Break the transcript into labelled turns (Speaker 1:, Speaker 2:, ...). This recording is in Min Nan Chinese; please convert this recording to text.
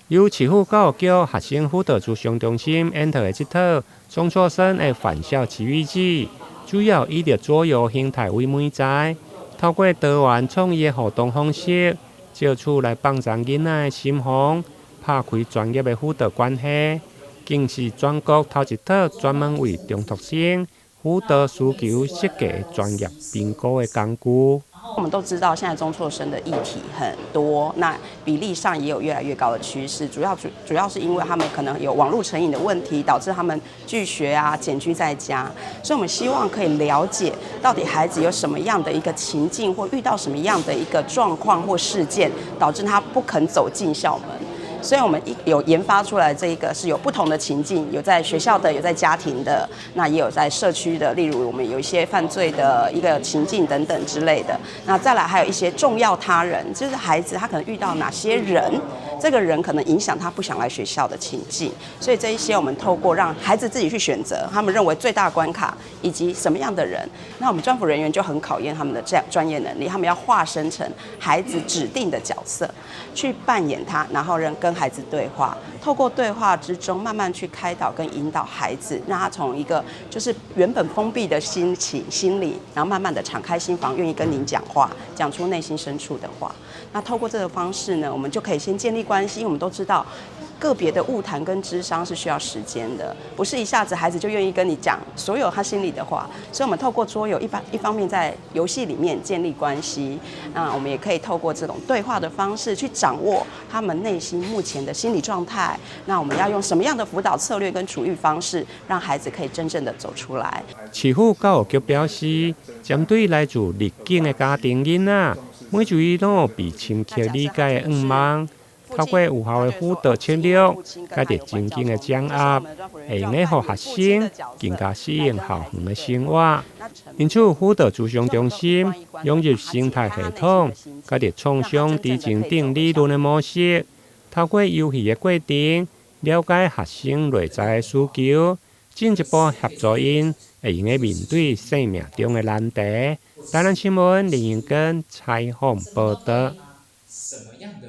Speaker 1: 由市府教育局學生輔導諮商中心研發的這套中輟生的返校奇遇記，主要以著桌遊形態為媒材，透過多元創意的互動方式，藉此來放鬆囡仔的心防，拍開專業的輔導關係，更是全國頭一套專門為中輟生輔導需求設計的專業評估的工具。
Speaker 2: 我們都知道，現在中輟生的議題很多，那比例上也有越來越高的趨勢。主要是因為他們可能有網路成癮的問題，導致他們拒學啊、繭居在家。所以，我們希望可以了解到底孩子有什麼樣的一個情境，或遇到什麼樣的一個狀況或事件，導致他不肯走進校門。所以，我們有研發出來這一個是有不同的情境，有在學校的，有在家庭的，那也有在社區的。例如，我們有一些犯罪的一個情境等等之類的。那再來還有一些重要他人，就是孩子他可能遇到哪些人，這個人可能影響他不想來學校的情境。所以這一些我們透過讓孩子自己去選擇，他們認為最大關卡以及什麼樣的人，那我們專輔人員就很考驗他們的這樣專業能力，他們要化身成孩子指定的角色，去扮演他，然後跟孩子對話，透過對話之中，慢慢去開導跟引導孩子，讓他從一個就是原本封閉的心情、心理，然後慢慢的敞開心房，願意跟您講話，講出內心深處的話。那透過這個方式呢，我們就可以先建立關係。因為我們都知道，個別的晤談跟諮商是需要時間的，不是一下子孩子就願意跟你講所有他心裡的話。所以，我們透過桌遊，一方面在遊戲裡面建立關係，那我們也可以透過這種對話的方式去掌握他們內心目前的心理狀態。那我們要用什麼樣的輔導策略跟處遇方式，讓孩子可以真正的走出來？
Speaker 1: 市府教育局表示，針對來自逆境的家庭囡仔，每一位攏有被深刻理解的願望。透過有效的輔導策略，解決情境的掌握，會用得予學生更加適應校園的生活。因此，輔導諮商中心融入生態系統，佮著創傷知情等理論的模式，透過遊戲的過程，了解學生內在的需求，進一步協助𪜶會用得面對生命中的難題。台南新聞林英根採訪報導。
Speaker 3: 什麼樣的？